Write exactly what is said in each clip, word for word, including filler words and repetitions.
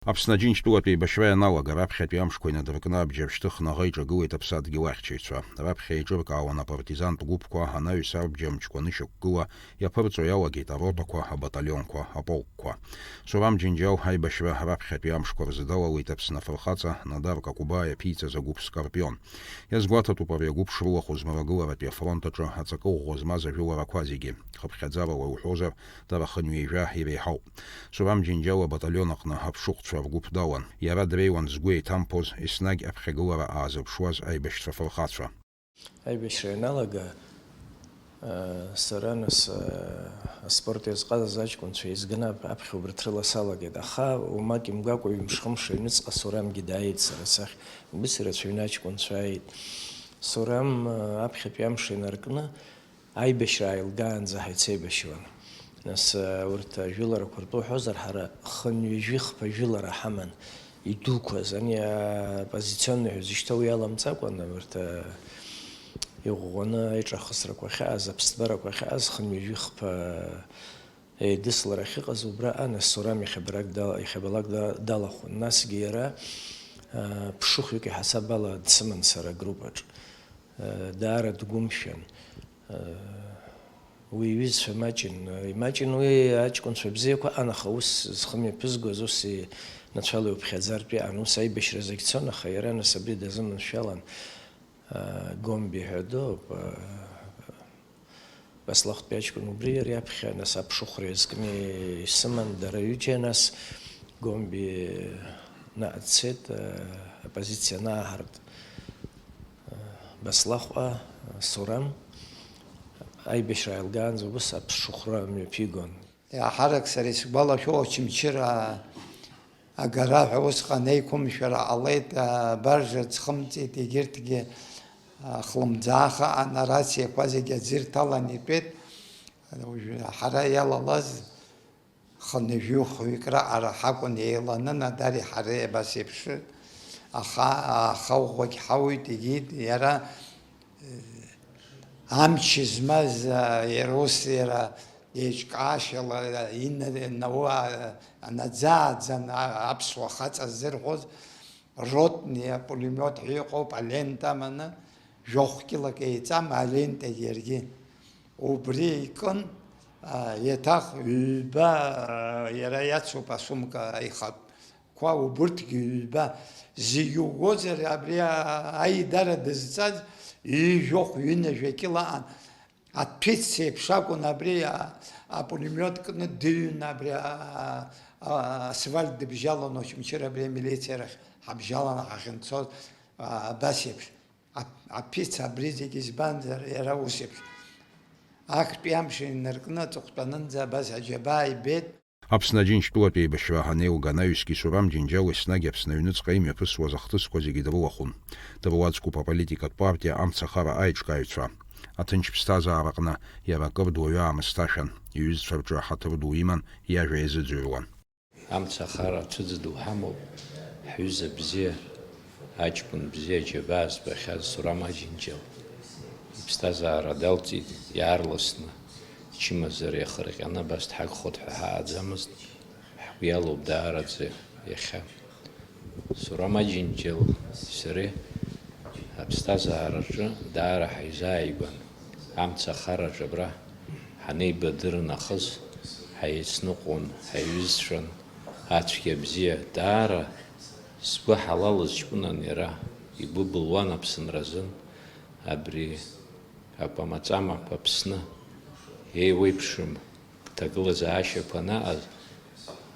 Аԥсны Аџьынџьтәылатә еибашьра ианалага, раԥхьатәи амшқәа инадыркны абџьар шьҭыхны аӷа иҿагылеит аԥсадгьыл ахьчаҩцәа. Раԥхьа еиҿыркаауан апартизантә гәыԥқәа, анаҩс абџьар мчқәа нышьақәгыла, иаԥырҵо иалагеит аротақәа, абаталионқәа, аполкқәа. Сурам Џьынџьал аибашьра раԥхьатәи амшқәа рзы далалеит Аԥсны афырхаҵа Надар Какубаа иаԥиҵаз агәыԥ Скорпион. Иазгәаҭатәуп ари агәыԥ шрылахәыз Мрагыларатәи афронт аҿы аҵакы ӷәӷәа змаз ажәыларақәа зегьы. Хыԥхьаӡарала иуҳәозар, дара хынҩажәа иреиҳауп. Сурам Џьынџьал абаталион аҟны аԥшыхәцәа ргәыԥ далан. Иара дреиуан згәы еиҭамԥоз, еснагь аԥхьагылара аазырԥшуаз аибашьцәа фырхацәа. Аибашьра ианалага, сара нас, аспорт иазҟазаз аҷкәынцәа еизганы ап-, аԥхьа убарҭ рыла салагеит, аха уамак имгакәа ҩымш-хымш аҩныҵҟа Сурамгьы дааит сара сахь, убыс ирацәаҩны аҷкәынцәа ааит. Сурам, аԥхьатәи амш инаркны, аибашьра ааилгаанӡа ҳаицеибашьуан. Нас, урҭ ажәыларақәа ртәы уҳәозар, ҳара хынҩажәи хԥа жәылара ҳаман, идуқәаз, ани аоппозиционный ҳәа зышьҭоу иаламҵакәан, урҭ, иӷәӷәаны аиҿахысрақәа ахьааз, аԥсҭбарақәа ахьааз, хынҩажәи хԥа еидыслара ахьыҟаз убра, а, нас Сурам иахьабалак дала-, иахьабалак да-, далахәын. Насгьы иара, а, ԥшыхәҩык иҳасаб ала дсыман сара агруппаҿ. Даара дгәымшәан. Уи иҩызцәа маҷын. Имаҷын уи аҷкәынцәа бзиақәа, анаха ус зхы мҩаԥызгоз, ус инацәала иуԥхьаӡартә иҟан. Ус аибашьра зегь цон, аха иара нас абри дазыманшәалан. Гомби ҳәа доуп. Баслахәтәи аҷкәын убри иара иаԥхьа, нас аԥшыхәра иазкны исыман, дара ҩыџьа, нас Гомби наҟ дцеит, э, апозициа анааҳарт, э, Баслахәа, э, Сурам, аибашьра ааилгаанӡа убыс аԥшыхәра мҩаԥигон. Иаҳарак сара исгәалашәо, Очамчыра агара ҳәа усҟан еиқәымшәара ҟалеит, абаржа ӡхымҵит, егьырҭгьы, а, хлымӡаах аҟан, арациақәа зегьы аӡы ирҭалан итәеит. Уажәы ҳара иалалаз хынҩажәи хәҩык раҟара ҳакәын еиланын, Надари ҳареи абас еиԥш. Аха, аха ӷәӷәагь ҳауит, егьит, иара, э, амч змаз, а, иара ус, иара еиҿкаашьала ина-, науа, наӡааӡан, а-, аԥсуа хаҵа ззырҳәоз, ротни апулемиот ҳәа иҟоуп, алента аманы, жәохә кьылак еиҵам, алентагь иаргьы. Убри икын, а, еиҭах ҩба, а, иара иацуп асумка аихатә қәа, убырҭгьы ҩба. Зегьы угозар, абри, а, аидара дызҵаз ҩажәохә, ҩынҩажәа кьыла аҟан. Аҭәыц еиԥш акәын абри, а, апулемиот кны дыҩны абри, а, а, асфальт дыбжьалон, Очамчыра абри амилициа рахь ҳабжьалан ҳахьынцоз, а, абас еиԥш. Ап-, аԥиц абри зегь избанзар, иара ус еиԥш. Актәи амш инаркны аҵыхәтәанынӡа абас аџьабаа ибеит. Аԥсны Аџьынџьтәылатә еибашьра анеилга анаҩсгьы Сурам Џьынџьал еснагь Аԥсны аҩныҵҟа имҩаԥысуаз ахҭысқәа зегьы дрылахәын. Дыруаӡәкуп аполитикатә партиа Амцахара аиҿкааҩцәа. Аҭынч ԥсҭазаараҟны иара акыр дуаҩы аамысҭашәан, иҩызцәа рҿы аҳаҭыр ду иман, иажәа иазыӡырҩуан. Амцахара ацәыӡ ду ҳамоуп, ҳҩыза бзиа, аҷкәын бзиа, џьабаа збахьаз Сурам Аџьынџьал. Иԥсҭазаара далҵит иаарласны, ичымазара иахырҟьаны абас дҳагхоит ҳәа ҳааӡамызт, ҳгәы иалоуп даараӡа иахьа. Сурам Аџьынџьал сареи аԥсҭазаараҿы даара ҳаизааигәан. Амца ахараҿы абра ҳанеибадыр нахыс, ҳаицныҟәон, ҳаиҩызцәан, ацәгьа бзиа, даара згәы ҳалалыз ҷкәынан иара, игәы былуан Аԥсынра азын, абри акәамаҵамақәа Аԥсны еиуеиԥшым. Ҭагылазаашьақәа анаҟаз,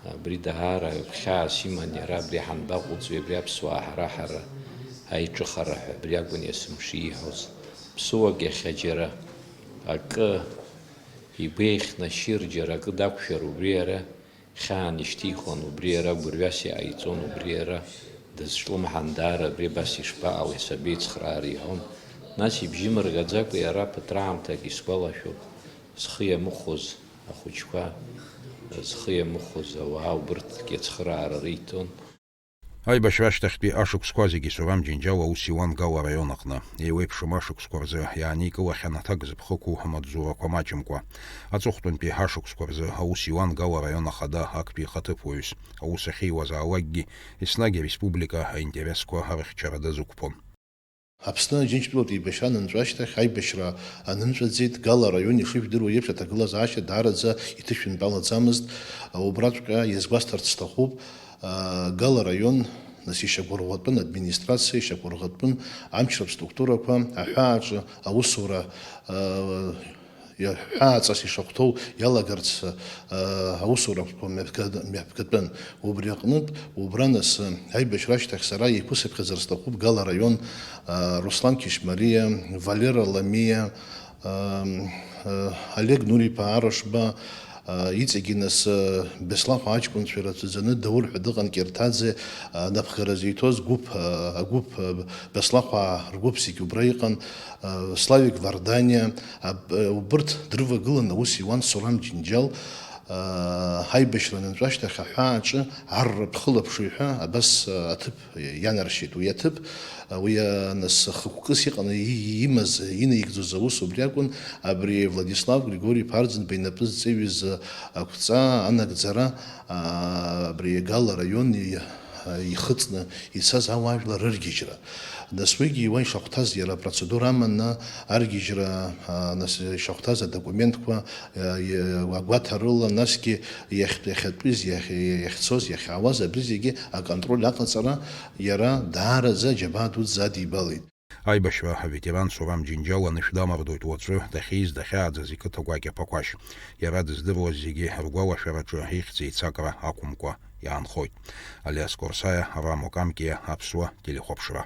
абри даара хьаас иман иара, абри ҳанбаҟоуҵеи, абри аԥсуаа ҳара-ҳара аиҿыхара ҳәа абри акәын есымша ииҳәоз. Ԥсуак иахьа џьара акы игәеихьнашьыр, џьара акы дақәшәар, убри иара хьаан ишьҭихуан, убри иара гәырҩас иҟаиҵон, убри иара дызҿлымҳан, даара абри абас ишԥаҟалеи, сабеицхраара иҳәон. Нас ибжьы мыргаӡакәа иара ԥыҭраамҭак исгәалашәоит. Зхы иамыхәоз ахәыҷқәа, зхы иамыхәоз ауаа убырҭгьы ацхыраара риҭон. Аибашьра ашьҭахьтәи ашықәсқәа зегьы Сурам Џьынџьал аус иуан Гал араион аҟны. Еиуеиԥшым ашықәсқәа рзы иааникылахьан аҭак зыԥхықәу амаҵзурақәа маҷымкәа. Аҵыхәтәантәи ашықәсқәа рзы аус иуан Гал араион ахада актәи ихаҭыԥуаҩыс. Аус ахьиуазаалакгьы, еснагь ареспублика аинтересқәа арыхьчара дазықәԥон. Аԥсны Џьынџьтәылатә еибашьра анынҵәа ашьҭахь аибашьра анынҵәаӡеит. Гал араион, ишыжәдыруа еиԥш, аҭагылазаашьа даараӡа иҭышәынтәалаӡамызт. Убраҵәҟьа иазгәасҭарц сҭахуп, Гал араион, нас, ишьақәырӷәӷәатәын, администрациа ишьақәырӷәӷәатәын, амчратә структурақәа аҳәааҿы аусура, иаҳәааҵас ишахәҭоу иалагарц, аусурақәа мҩаԥга-, мҩаԥгатәын. Убри аҟнытә, убра, нас, аибашьра ашьҭахь сара еиқәысыԥхьаӡар сҭахуп Гал араион, Руслан Кьышьмариа, Валера Ламиа, Олег Нуриԥа Арашба, иҵегьы, нас, Беслахәаа аҷкәынцәа ирацәаӡаны Даур ҳәа дыҟан, Кьерҭаӡе, анапхгара зиҭоз гәыԥ, агәыԥ, Беслахәаа ргәыԥ зегь убра иҟан, Славик Варданиа, убырҭ дрывагылан аус иуан Сурам Џьынџьал. Ҳаибашьра анынҵәа ашьҭахь аҳәааҿы арратә хылаԥшҩы ҳәа абас аҭыԥ ианаршьеит. Уи аҭыԥ, уи, нас, хықәкыс иҟаны и-, имаз, инаигӡоз аус убри акәын, абри Владислав Григори-иԥа Арӡынба инапы зҵаҩыз ақәҵа анагӡара, абри Гал араион и-, ихыҵны ицаз ауаажәлар рыргьежьра. Нас уигьы уа ишахәҭаз иара апроцедура аманы аргьежьра, нас, ишахәҭаз адокументқәа, агәаҭарыла, насгьы иахьтә-, иахьатәыз, иахь-, иахьцоз, иахьаауаз абри зегьы аконтроль аҟаҵара иара даараӡа аџьабаа дуӡӡа адибалеит. Аибашьра аветеран Сурам Џьынџьал анышә дамардоит уаҵәы, дахьиз, дахьааӡаз иқыҭа гәакьа Ԥақәашь. Иара дыздыруаз зегьы ргәалашәараҿы ихьӡ еицакра ақәымкәа иаанхоит. Алиас Корсаиа, Авраам Окамкиа, Аԥсуа телехәаԥшра.